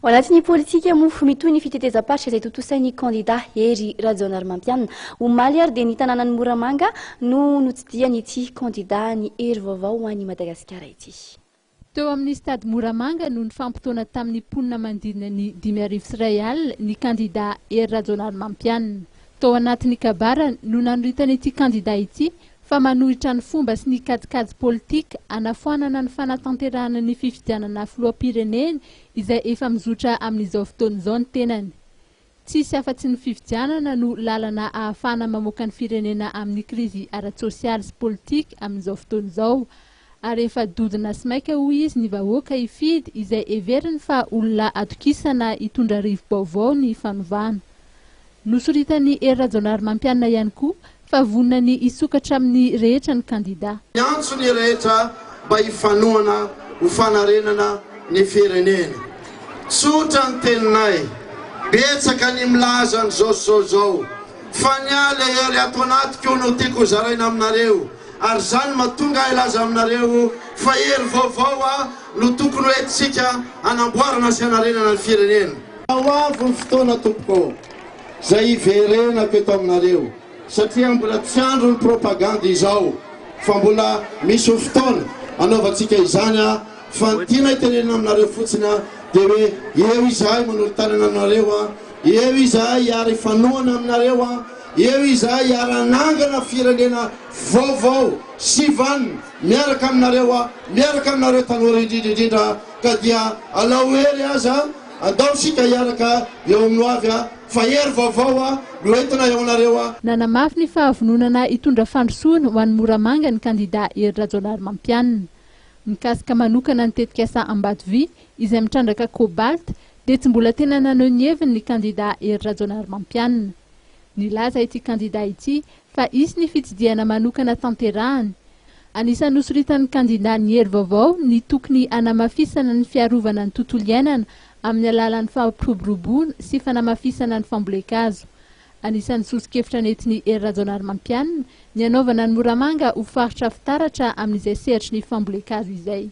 Ao anatin'ny politika moa, mitohy ny fitetezam-paritra izay tontosain'ny kandida Hery Rajaonarimampianina. Omaly ary dia ny tanànan'i Moramanga no notsidihan'ity kandida ny Hery Vaovao ho an'i Madagasikara ity. Teo amin'ny stade Moramanga no nifampitaona tamin'ny mponina manodidina ny 1050 ny kandida Hery Rajaonarimampianina. Tao anatin'ny kabarany no nanoritan'ity kandida ity fa manohitra ny fomba sy ny kajikajy politika hanafoanana ny fanatanterahana ny fifidianana filoham-pirenena izay efa mizotra amin'izao fotoana izao ny tenany. Tsisy afa-tsy ny fifidianana no lalana ahafahana mamoaka ny firenena amin'ny krizy ara-tsosialy sy politika amin'izao fotoana izao ary efa dodona sy maika hoy izy ny vahoaka hifidy izay heveriny fa olona atokisana hitondra rivo-baovao ny fanovana. Nosoritan'i Hery Rajaonarimampianina ihany koa fa vonona ny hisokatra amin'ny rehetra ny kandida. Miantso ny rehetra mba hifanohana ho fanarenana ny firenena. Tsotra ny teninay, betsaka ny milaza an'izao sy izao izao, fa ny ahy le hery ato anatiko no tiako hozaraina aminareo, ary izany mahatonga ahy hilaza aminareo fa hery vaovao no tokony ho entintsika hanamboarana sy hanarenana ny firenena. Ho avy ny fotoana tompoko izay hiverenako eto aminareo satria mbola tsy andro ny propagandy izao fa mbola misy ho fotoana hanaovantsika izany a fa ny tiana hitenenana aminareo fotsiny a dia hoe eo izahay manolo-tanana aminareo a eo izahay hiara-hifanohana aminareo a eo izahay hiara-hanangana firenena vaovao sy vanona miaraka aminareo a miaraka aminareo tanora indrindra indrindra ka dia alao hery aza andao isika hiaraka eo amin'ny ho avy a fa hery vaovao a no entina eo anareo a. Nanamafy ny fahavononana hitondra fandrosoana ho an'i Moramanga ny kandida Hery Rajaonarimampianina. Mikasika manokana ny tetikasa Ambatovy izay mitrandraka cobalt dia tsy mbola tena naneho ny heviny ny kandida Hery Rajaonarimampianina. Nilaza ity kandida ity fa hisy ny fitsidihana manokana tanterahany. Anisan'ny nosoritan'ny kandida ny Hery Vaovao ny tokony hanamafisana ny fiarovana ny tontolo iainana amin'ny alalan'ny fampiroboroboana sy fanamafisana ny fambolen-kazo. Anisan'ny soso-kevitra nentin'i Hery Rajaonarimampianina ny hanaovana an'i Moramanga ho faritra fitaratra amin'izay sehatry ny fambolen-kazo izay.